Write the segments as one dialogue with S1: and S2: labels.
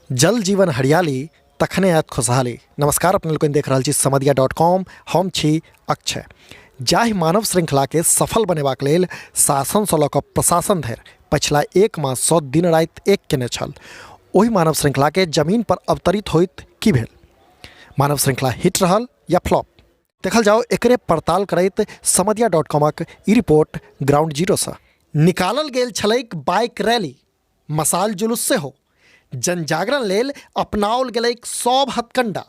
S1: जल जीवन हरियाली तखने आयत खुशहाली। नमस्कार, अपने लोकनि देख रहल छी समदिया डॉट कॉम। हम छी अक्षय। जाहि मानव श्रृंखलाके सफल बनेबाक लेल शासनसँ लऽ कऽ प्रशासन धरि पछिला एक माससँ दिन राति एक केने छल, ओहि मानव श्रृंखलाके जमीन पर अवतरित होइत की भेल? मानव श्रृंखला हिट रहल या फ्लॉप? देखल जाओ। एकरे पड़ताल करैत समदिया डॉट कॉमक ई रिपोर्ट ग्राउंड जीरोसँ। निकालल गेल छलैक बाइक रैली, मसाल जुलूस सेहो, जनजागरण लेल अपनाओल गेलैक सब हथकंडा,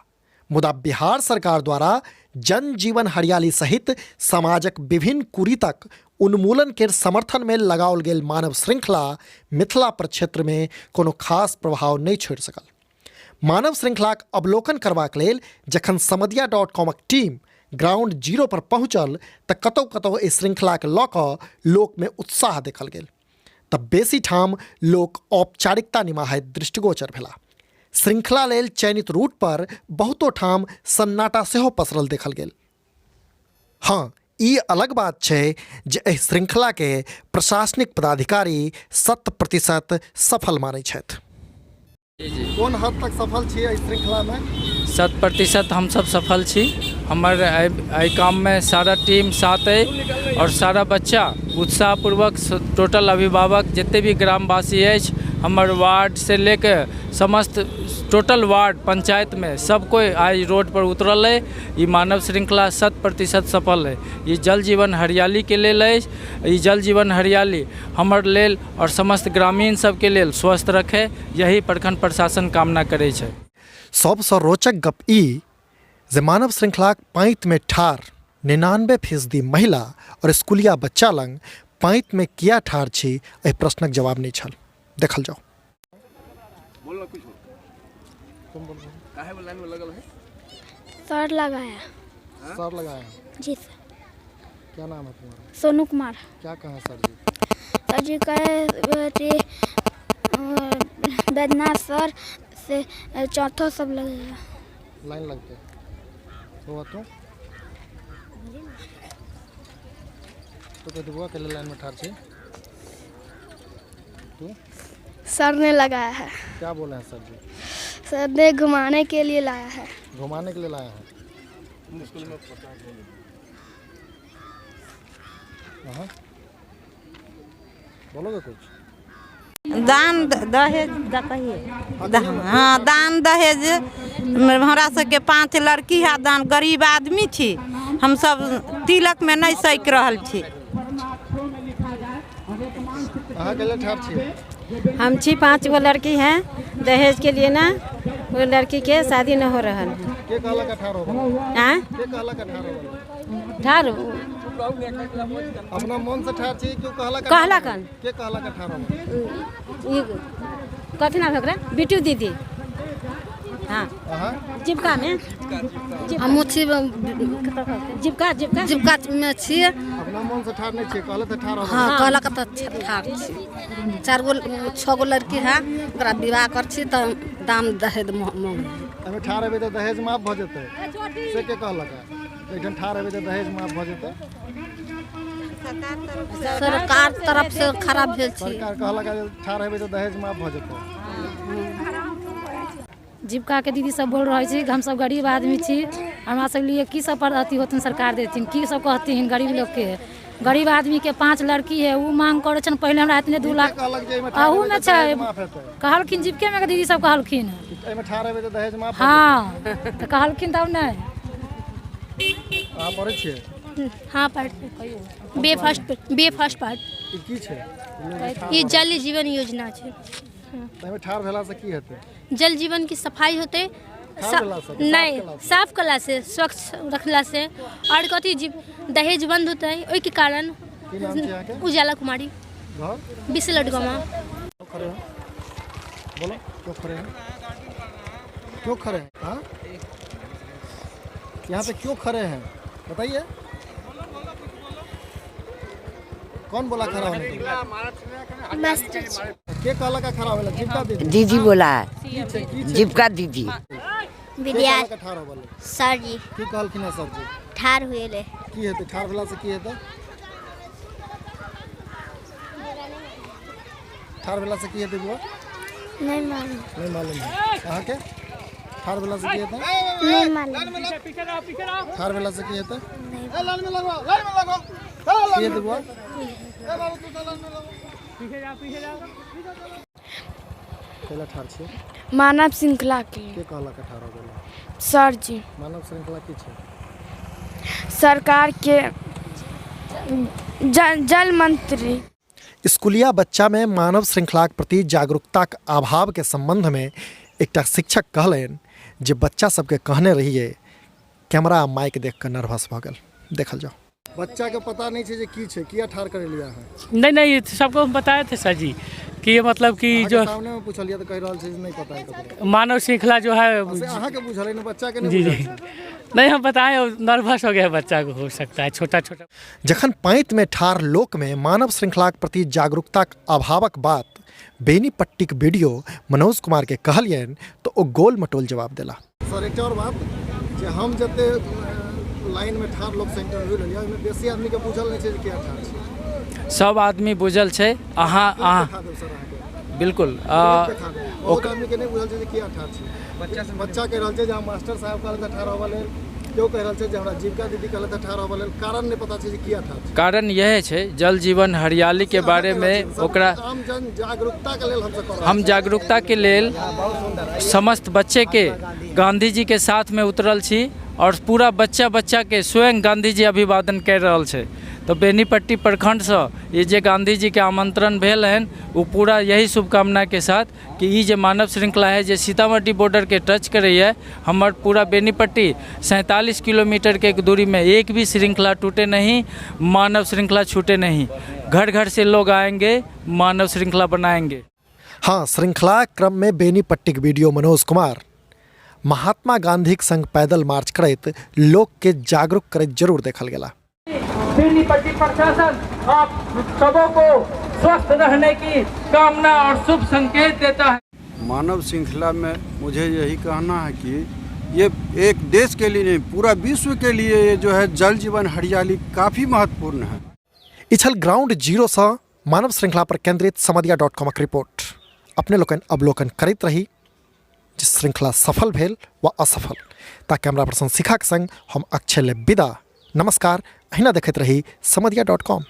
S1: मुदा बिहार सरकार द्वारा जन जीवन हरियाली सहित समाजक विभिन्न कुरीतक उन्मूलन केर समर्थन में लगाओल गेल मानव श्रृंखला मिथिला प्रक्षेत्र में कोनो खास प्रभाव नहि छोड़ि सकल। मानव श्रृंखलाक अवलोकन करबाक लेल जखन समदिया डॉट कॉमक टीम ग्राउंड जीरो पर पहुंचल तऽ कतौ कतौ एहि श्रृंखलाके लऽ कऽ लोकमे उत्साह देखल गेल, तऽ बेसी ठाम लोक औपचारिकता निमाहैत दृष्टिगोचर भेला। श्रृंखला लेल चयनित रूट पर बहुतो ठाम सन्नाटा सेहो पसरल देखल गेल। हँ, ई अलग बात छै जे एहि श्रृंखलाके प्रशासनिक पदाधिकारी 100% सफल मानै छथि। कोन हद तक सफल छी एहि श्रृंखलामे?
S2: 100% हमसब सफल छी। हमर एहि काममे सारा टीम साथ अइ आओर सारा बच्चा उत्साहपूर्वक, टोटल अभिभावक जते भी ग्रामवासी अछि, हमर वार्डसँ लऽ कऽ समस्त टोटल वार्ड पंचायतमे सब कोइ आइ रोडपर उतरल अइ। ई मानव श्रृंखला 100% सफल अइ। ई जल जीवन हरियालीके लेल अछि। ई जल जीवन हरियाली हमर लेल आओर समस्त ग्रामीण सबके लेल स्वस्थ रखै, यही प्रखंड प्रशासन कामना करै छै।
S1: सबसँ रोचक गप ई जे मानव श्रृंखलाक पाँतिमे ठाढ़ 99% महिला और स्कूलिया बच्चा लग पाँतिमे किया ठाढ़ छी, एहि प्रश्नक जवाब नहि छल। देखल जाओ।
S3: सर लगाया।
S1: सर लगाया?
S3: जी सर।
S1: क्या नाम है तुम्हारा?
S3: सोनू कुमार।
S1: क्या कहा सर जी?
S3: सर जी कहे बैद्यनाथ सर से चौथो सब लगेगा।
S1: लाइन लगते तो तू तो कह देबो अकेले लाइन में ठार छी तू।
S3: सर ने लगाया है।
S1: क्या बोले हैं सर जी?
S3: सर ने घुमाने के लिए लाया है।
S1: घुमाने के लिए लाया है। हाँ, बोलोगे कुछ?
S4: दान दहेज कहिए। हाँ, दान दहेज हमरा सबके 5 लड़की है, दान गरीब आदमी छी हमसब, तिलकमे नहि सकि रहल छी।
S1: अहाँ के लिए ठार छियै?
S5: हम छी, 5 गो लड़की हैं, दहेज के लिए ना वो लड़की के शादी न हो रहल है।
S1: के कहलक ठार होबे?
S5: आँ?
S1: के कहलक ठार होबे?
S5: ठार
S1: अपना मन से ठार छी? क्यों कहलक?
S5: कहलकन।
S1: के कहलक ठार होबे?
S5: ई कथी नाम है ओकरा? बिट्टू दीदी। हाँ।
S1: अहाँ?
S5: जीविका में।
S6: हमहूँ छी।
S5: जीविका, जीविका।
S6: जीविका में छी।
S1: अपना मन से ठार नहीं छियै, कहले तऽ ठार होबे?
S6: हाँ, कहलक तऽ ठाढ़ छी। 4 गो 6 गो लड़की है, ओकरा विवाह कर छी तऽ दाम दहेज मांग।
S1: एहिमे ठार हेबै तऽ दहेज माफ भऽ जेतै, से के कहलक है? एहिठाम ठार हेबै तऽ दहेज माफ भऽ जेतै?
S6: सरकार तरफ से खराब भेल छी।
S1: सरकार कहलक है जे ठार हेबै तऽ दहेज माफ भऽ जेतै?
S7: जीविका के दीदी सब बोल रहे छी, हमसब गरीब आदमी छी, हमरा सब लिए की सब पर अथी होथिन सरकार, देथिन की सब कहथिन गरीब लोग के? गरीब आदमी के 5 लड़की है, उ मांग करै छन पहिले हमरा इतने 2
S1: के
S7: लाख।
S1: कहलक जे एहिमे ठार
S7: अहू
S1: हेबै
S7: में
S1: तऽ दहेज
S7: छै।
S1: माफ हेतै?
S7: कहलखिन, जीविके में के दीदी सब कहलखिन।
S1: एहिमे ठार हेबै तऽ दहेज माफ भऽ
S7: हाँ, तऽ कहलखिन तब नहि।
S1: जेतै? अहाँ पढ़ै छियै?
S3: हाँ, पढ़ बे फर्स्ट, बे फर्स्ट पार्ट।
S1: ई की छै?
S3: ई जल जीवन योजना छै।
S1: एहिमे ठार भेलासँ की हेतै?
S3: जल जीवन की सफाई होते।
S1: ठाढ़ भेलासँ कि साफ
S3: नहीं,
S1: केलासँ?
S3: साफ कला से, स्वच्छ रखला से। और कथी दहेज बंद होते है ओहिके कारण।
S1: की नाम छै अहाँके?
S3: उजाला कुमारी।
S1: घर?
S3: बिसलट गामा।
S1: क्यों खड़े हो? बोलो, क्यों खड़े हैं? क्यों खड़े हैं? हाँ, यहाँ पे क्यों खड़े हैं, बताइए। कौन बोला खड़ा होने के लिए?
S3: मास्टर।
S1: के कहलक है खड़ा होले? जीविका दीदी?
S8: दीदी बोला है।
S1: की छै, की छै?
S8: जीविका दीदी।
S1: के
S3: विद्यार्थी।
S1: कहलक है ठाढ़ होबे?
S3: सर जी।
S1: की कहलखिन है सर जी?
S3: ठाढ़ हुए ले।
S1: की हेतै? ठाढ़ भेला से की हेतै? ठाढ़ भेला से की हेतै बुआ?
S8: नहीं मालूम।
S1: नहीं मालूम है। अहाँके ठाढ़ भेलासँ की हेतै?
S8: नहीं मालूम।
S1: ठाढ़ भेलासँ की हेतै? की हेतै बौआ? कैला ठाढ़ छियै?
S8: मानव श्रृंखला के लिए।
S1: के कहलक ठाढ़ हो गेलै?
S8: सर जी।
S1: मानव श्रृंखला की छै?
S8: सरकार के जल मंत्री।
S1: स्कूलिया बच्चामे मानव श्रृंखलाक प्रति जागरूकताक अभावके सम्बन्धमे एकटा शिक्षक कहलनि जे बच्चा सबके कहने रहियै कैमरा आ माइक देख कऽ नर्वस भऽ गेल। देखल जाउ। बच्चाके पता नहि छै जे की छै, किया ठाढ़ करेलियै अहाँ?
S9: नहीं नहीं, सबको हम बताए थे सर जी कि ये मतलब कि जो
S1: सामने में पूछलियै तऽ कहि रहल छै जे नहि पता है ककरो।
S9: मानव श्रृंखला जो है।
S1: से अहाँके बुझल है ने, बच्चाके नहि
S9: जी
S1: बुझल
S9: जी
S1: छै।
S9: नहीं, हम बताए, नर्वस हो गया बच्चा को, हो सकता है छोटा छोटा।
S1: जखन पाँतिमे ठाढ़ लोकमे मानव श्रृंखलाक प्रति जागरूकताक अभावक बात बेनीपट्टीक बीडीओ मनोज कुमारके कहलियनि तऽ ओ गोल मटोल जवाब देला। सर, एकटा आओर बात जे हम जते लाइनमे ठाढ़ लोकसँ इंटरव्यू लेलियै ओहिमे बेसी आदमीके बुझल नहि छै जे किया ठाढ़ छै।
S2: सब आदमी बुझल छै। अहाँ अहाँ
S1: देखा देब सर अहाँके।
S2: बिल्कुल।
S1: देखा देब। बहुत आदमीके नहि बुझल छै जे किया ठाढ़ छै। बच्चा कहि रहल छै जे हम मास्टर साहब कहलथि ठाढ़ होबऽ लेल, केओ कहि रहल छै जे हमरा जीविका दीदी कहलथि ठाढ़ होबऽ लेल, कारण नहि पता छै जे किया ठाढ़ छै।
S2: कारण यह छै जल जीवन हरियाली के बारे में ओकरा
S1: आम जन जागरूकताके लेल हमसब कऽ रहल
S2: हम जागरूकता के लेल समस्त बच्चे के गांधी जी के साथ में उतरल छी और पूरा बच्चा बच्चा के स्वयं गांधी जी अभिवादन कर रहल छै। तऽ बेनीपट्टी प्रखंडसँ ई जे गांधी जी के आमंत्रण भेल हन ओ पूरा यही शुभकामना के साथ कि ई जे मानव श्रृंखला है जे सीतामढ़ी बॉर्डर के टच करैए, हमर पूरा बेनीपट्टी 47 किलोमीटर के दूरी में एक भी श्रृंखला टूटे नहीं, मानव श्रृंखला छूटे नहीं। घर घर से लोग आएंगे, मानव श्रृंखला बनाएंगे।
S1: हाँ, श्रृंखला क्रम में बेनीपट्टीक बीडीओ मनोज कुमार महात्मा गांधीक संग पैदल मार्च करैत लोक के जागरूक करैत जरूर देखल गेला।
S2: बेनीपट्टी प्रशासन आप सबों को स्वस्थ रहने की कामना और शुभ संकेत देता है।
S10: मानव श्रृंखला में मुझे यही कहना है कि ये एक देश के लिए नहीं, पूरा विश्व के लिए ये जो है जल जीवन हरियाली काफ़ी महत्वपूर्ण है।
S1: ई छल ग्राउंड जीरोसँ मानव श्रृंखला पर केंद्रित समदिया डॉट कॉमक रिपोर्ट। अपने लोकनि अवलोकन करैत रही जे श्रृंखला सफल भेल वा असफल। ता कैमरा पर्सन शिखाक संग हम अक्षय ले विदा। नमस्कार, अहिना देखैत रही समदिया डॉट कॉम।